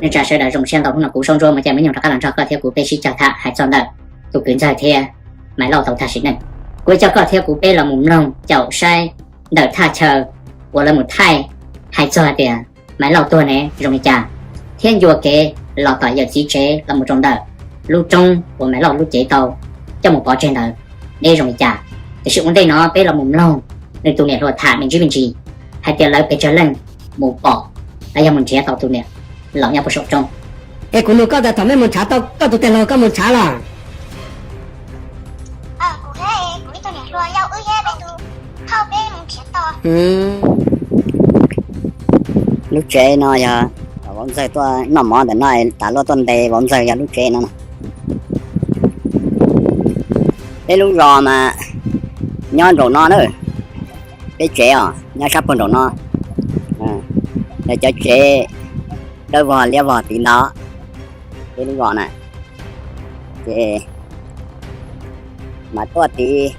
Neej tsa sawv daws zoo siab ntau, hnub no kuv Saub Ntsuab muaj caij muaj nyoog rov qab los nrog koj thiab kuv peb sib cog tham hais txog ntawm tus kwv ntxawg thiab Maiv Lauj tau thaj sim neej. Kuv coj koj thiab kuv peb los mus mloog caum saib ntawm thaj chaw uas lawv mus thaij hais txog tias Maiv Lauj tuag ne zoo li cas, thiab ncua kev los tom yawm txiv tsev los mus rau ntawm lub roob uas Maiv Lauj lub cev tau coj mus pov tseg ntawd deb zoo li cas. Tiam sis ua ntej no peb los mus mloog nws tus niam hluas tham me ntsis me ntsis hais tias lawv pes tsawg leej mus pom los yog mus nrhiav tau tus niam laus nyob puag saum roob. Es kuv nug koj tas thaum mej mus nrhav tau koj tus tes laug koj mus nrhav los? Lub tsev no yog vauv ntxawg tuaj noj mov ntawm no, tas luaj tuaj ntes vauv ntxawg yog lub tsev no. Peb lub zos mas nyob nraum no na, peb tsev os nyob sab puag nraum no. Yog cov tsev dawb vog liab vog tid ntag, peb lub zos na. Ces mas tuaj tid,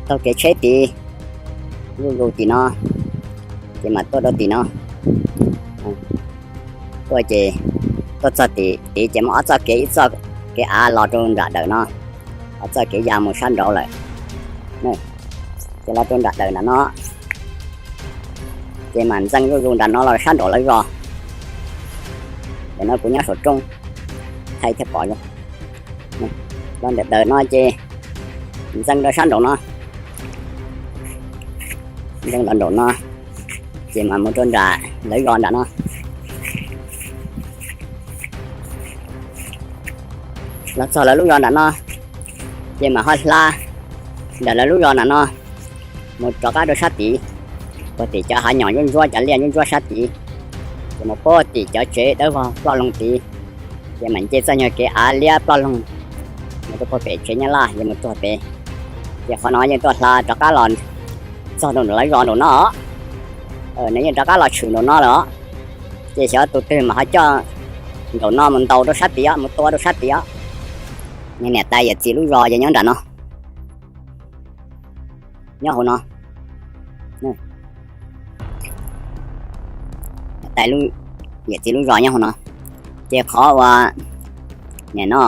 taug kev tsheb tid, zuj zus tim no, ces mas tuaj rau tim no. Tuaj ces tuaj txog tim tid ces muaj ob txoj kev, ib txoj kev av los rau nram dawm no, ob txoj kev ya mus sab nraud lawm. Ces los rau nram dawm nram no, ces mam ntxeev zuj zus nram no los sab nraum lawv zos. Ntawm no kuv nyob saum roob, thaij thiaj pom zoo. Los nram dawm no ces ntxeev rau sab nraum no, ntxeev los nraum no, ces mam mus rau nram lawv zos nram no. Los txog lawv lub zos nram no, ces mam ho hla ntawm lawv lub zos nram no mus rov qab rau sab tid, puag tim cov hav nyoos ntsuab ntsuab, cov liaj ntsuab ntsuab sab tid, ces mus puag tim cov tsev dawb vog ploj loog tid, ces mam nce txoj nyuag kev av liab ploj loog mus rau puag pem tsev Nyab Laj, ces mus rau pem. Ces qhov no yeej tuaj hla rov qab los txog nraum lawv zos nraum no os. Nws yeej rov qab los tshwm nraum no lawm os. Ces xyov tus twg mas ho coj nraum no mus ntaus rau sab tid os, mus tua rau sab tid os. Niam tais yawm txiv lub zos ces nyob nram no, nyob hauv no. Niam tais yawm txiv lub zos nyob hauv no. Ces qhov uas nim no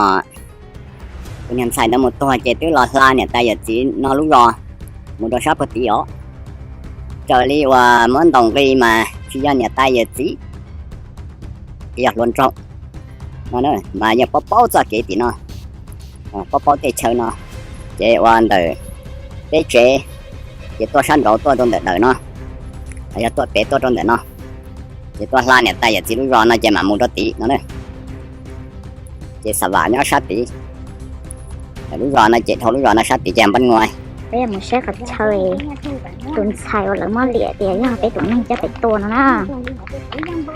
tus niag ntxhais ntawd mus tuag ces twb los hla niam tais yawm txiv no lub zos mus rau sab puag tid os. Raws li uas muab ntaus nqi mas tsis yog niam tais yawm txiv, yog hluas nraug no mas yeej paub paub txoj kev tim no, paub paub tej chaw no. Ces ua ntawm peb tsev, ces tuaj sab nraud tuaj rau ntawm dawm no, yog tuaj pem tuaj rau ntawm no, ces tuaj hla niam tais yawm txiv lub zos no ces mam mus rau tid no. Ces xa vam nyob sab tid, lub zos no ces dhau lub zos no sab tid ces npab nua. Peb mus saib qhov chaw tus ntxhais uas lawv muab liam tias yog peb tus neeg coj pem tuaj no na.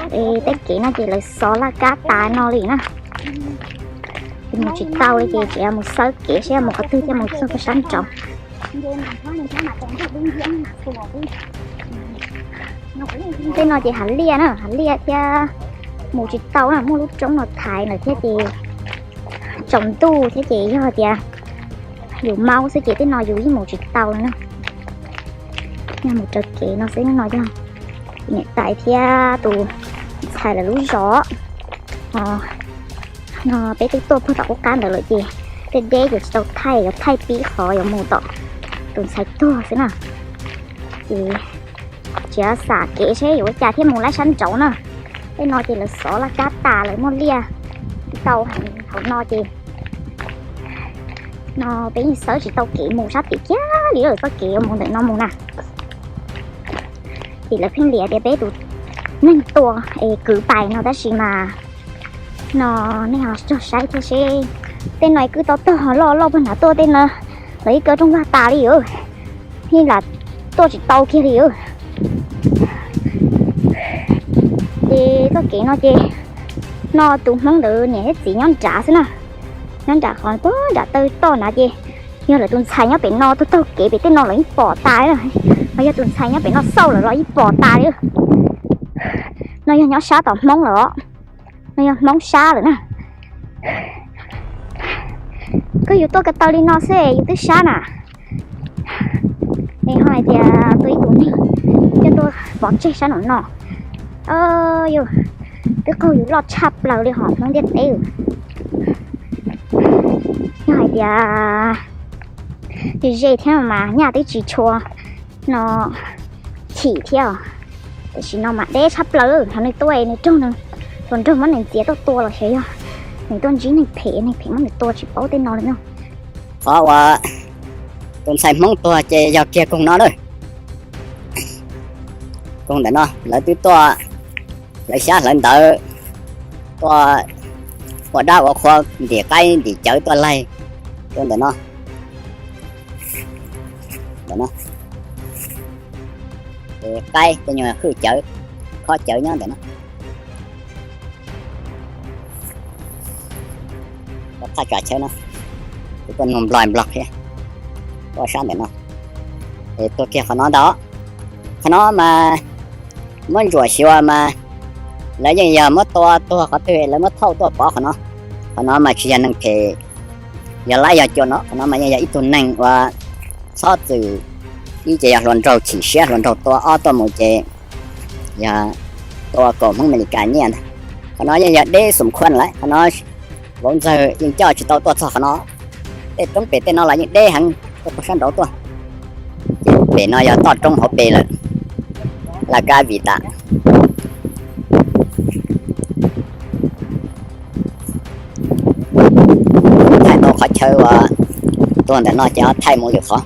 Tej kev no ces lawv xov laj kab tas no li na. Ces mus tsis tau li ces tseem mus xawb kev seb mus qhov twg thiaj mus txog sab nraud. Tej no ces hav liaj na, hav liaj thiab mus tsis tau na, muaj lub roob no thaiv lawm thiab ces tsaus ntuj thiab ces yog tias yus maub xwb ces tej no yus yeej mus tsis tau li na. Yog mus raws kev no xwb no yog niam tais thiab tus ntxhais lawv lub zos. No peb twb tuaj puag tom qub qab ntawd lawm ces deb deb ces tsis tau thaij, yuav thaij pib qhov yuav mus tom tus ntxhais tuag xwb na. Ces tsis xam kev seb yuav ua cas thiaj mus laib sab nraud na. Tej no ces lawv xov laj kab tas lawv muaj liaj tau heev hauv no ces no peb yeej xawb tsis tau kev mus sab tim kiag li lawm, txoj kev yuav mus ntawm no mus na. Ces lawv pheej liam tias peb tus neeg tua es kwv pais no tab sis mas no nej ho txog saib thiab seb. Tej no kwj tau tog loj loj puag nrad tuaj tej no, lawv ib kaw rooj vag tas li os, yeej lam tuaj tsis tau kiag li os. Ces txoj kev no ces no tus hmoob ntawd niam thiab txiv nyob nrad xwb na, nyob nram qhov puag nram taw toj nrad ces yog lawv tus ntxhais nyob pem no tuaj taug kev pem tej no lawv yeej pom tas li. Ho yog tus ntxhais nyob pem no xauj lawm los yeej pom tas li. No yog nyob sab tom hmoob lawm os, no yog hmoob sab lawm na. Koj yus tuaj ko taw li no xwb yus twb sab na. Es ho hais tias tua ib tug neeg coj tuaj pov tseg sab nraum no, Yus twb qaug yus loj tshaj plaws li hom Hmoob ntiaj teb. Yog hais tias ze ze thiab mas nyaj twb tsis tshua no chim thiab. Tam sim no mas deb tshaj plaws, thaum nws tuaj nws raug nws hluas nraug muab nws txiav tuaj tua los xyov yog nws tuaj ntsib neeg phem, neeg phem muab nws tua tsis paub tej no li no. Qhov uas tus ntxhais Hmoob tuag ces yog kiag koog no na. Koog ntawm no lawv twb tuaj hlawv xyab hlawv ntawv, tuaj ua dab ua qhua, ntim qaib ntim cawv tuaj laig rau ntawm no. Ntawm no, qaib tej nyuag hwj cawv, khob cawv nyob ntawm no. Thaj tsam chaw no, kuv tuaj nug nplog nplog thiab, tuaj sab ntawm no, tuag kiag qhov no ntag. Qhov no mas muab ntsuam xyuas mas lawv yeej yog muab tua tuag qhov twg lawv muab thauj tuaj pov qhov no. Qhov no mas tsis yog neeg phem, yog laib yog cuam no, qhov no mas yeej yog ib tug neeg uas txhob txwm, ib ces yog hluas nraug chim siab hluas nraug tua, ob tuaj mus ces yog tua kaum Hmoob Amelikas nyiaj ntag. Qhov no yeej yog deb xum khuaj lawm, qhov no vauv ntxawg yeej coj tsis tau tuaj txog qhov no. Tej roob pem tej no los yeej deb heev, tuaj puag sab nraud tuaj. Ces pem no yog toj roob hauv pes lawm, laj kab vim tas. Thaij tau qhov chaw uas tuag ntawm no ces ho thaij mus lwm qhov.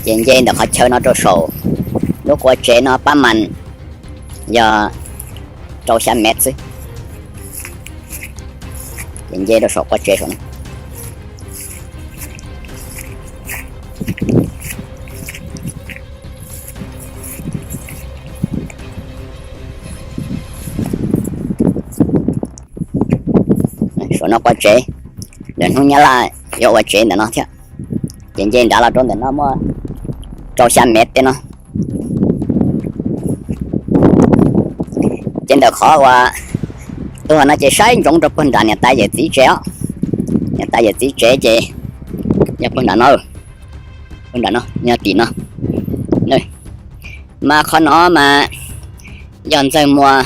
Ces nce ntawm qhov chaw no rau saum lub quav tsev no pab mas yog rau xya mev xwb. Ces nce rau saum quav tsev saum no. Saum no quav tsev, lwm hnub Nyab Laj yuav ua tsev ntawm no thiab. Ces nce nrad los rau ntawm no muaj rau xya mev tej no. Ces ntawm qhov uas tuag no ces saib ntsoov rau puag nram niam tais yawm txiv tsev os. Niam tais yawm txiv tsev ces yog puag nram no, puag nram no yog tim no. Mas qhov no mas yog Ntxawg Muas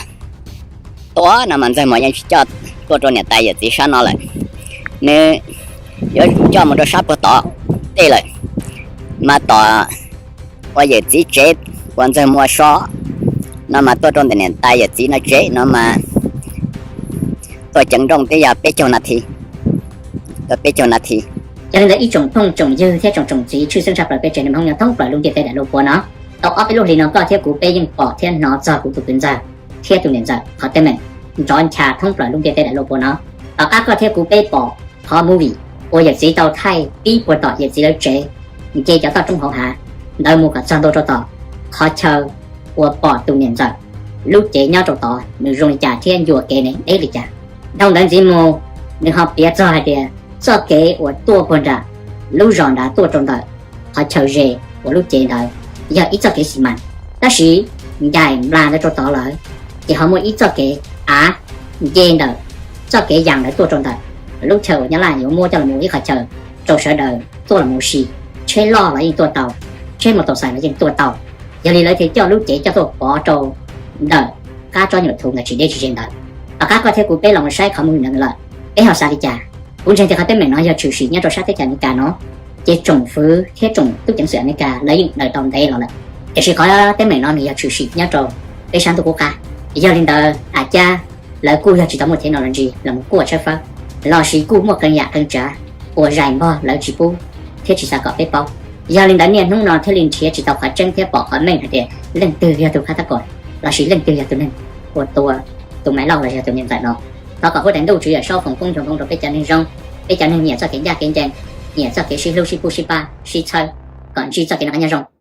tua no mas Ntxawg Muas yeej tsis coj tuaj rau niam tais yawm txiv sab no lawm. Nws yuav coj mus rau sab puag tod tej lawm. Mas tom ua yawm txiv tsev uas Ntxawg Muas so no mas tuaj rau ntawm niam tais yawm txiv no tsev no mas tuaj ceev nrooj twb yog peb caug nas this, tuaj peb caug nas this. Yog li ntawd ib tsoom phooj tsoom ywg thiab tsoom tsoom txiv tshwj xeeb tshaj plaws peb tsev neeg Hmoob nyob thoob plaws lub ntiaj teb daim luj puab no, tau ob peb lub hlis no koj thiab kuv peb yeej pom thiab hnov txog kuv tus kwv ntxawg thiab tus niam ntxawm qhov teeb meem nrov ncha thoob plaws lub ntiaj teb daim luj puab no. Tom qab koj thiab kuv peb pom qhov movie uas yawm txiv tau thaij pib puag tom yawm txiv lawv tsev, nce cov toj roob hauv hav ntawd mus kom txog ntua rau tom qhov chaw uas pom tus niam ntxawm lub cev nyob rau tod nws zoo li cas thiab ncua kev ne deb li cas. Dhau ntawd ntxiv mus, nws ho piav txog hais tias txoj kev uas tuaj puag nram lub zos nrad tuaj rau ntawm qhov chaw ze uas lub cev ntawd yog ib txoj kev xi mas, tab sis ncaim nplas ntawd rau tod lawm, ces ho muaj ib txoj kev av nce ntawm txoj kev yas ntawd tuaj rau ntawm lub chaw uas Nyab Laj yuav muab coj los mus ib qhov chaw rau sawv daws tuaj los mus ua si. Tsheb loj los yeej tuaj tau, tsheb mos taus xais los yeej tuaj tau. Yog li lawv thiaj coj lub cev coj tuaj pov rau ntawm qab tsob nyuam thuv ntawd tsis deb tsis ze ntawd. Tom qab koj thiab kuv peb los mus saib qhov movie ntawd lawm, peb ho xav li cas? Kuv ntseeg tias qhov teeb meem no yog tshwm sim nyob rau sab teb chaws Amelikas no, ces tsoom fwv thiab tsoom tub ceev xwm Amelikas lawv yeej daws tau ntev los lawm, tiam sis qhov teeb meem no nws yog tshwm sim nyob rau peb sab ntuj qub qab. Yog li ntawd, a cas lawv kuj yog tsis tau muaj technology los mus kuaj tshawb fawb, lossis kuj muaj qee yam qee tsav uas zais npog lawv tsis pub thiab tsis xav kom peb paub. Yog li ntawd niaj hnub no thiaj li nrhiav tsis tau qhov tseeb thiab pom qhov meej hais tias leej twg yog tus qhab thab kom, lossis leej twg yog tus neeg uas tua tus maiv lauj los yog tus niam ntxawm no. Thov kom huab tais ntuj tswv yawm saub foom koob nroo rau peb cov neeg zoo, peb cov neeg nyiam txoj kev ncaj kev ncees, nyiam txoj kev sib hlub sib pub sib pab sib txhawb, kom ntsib txoj kev noj qab nyob zoo.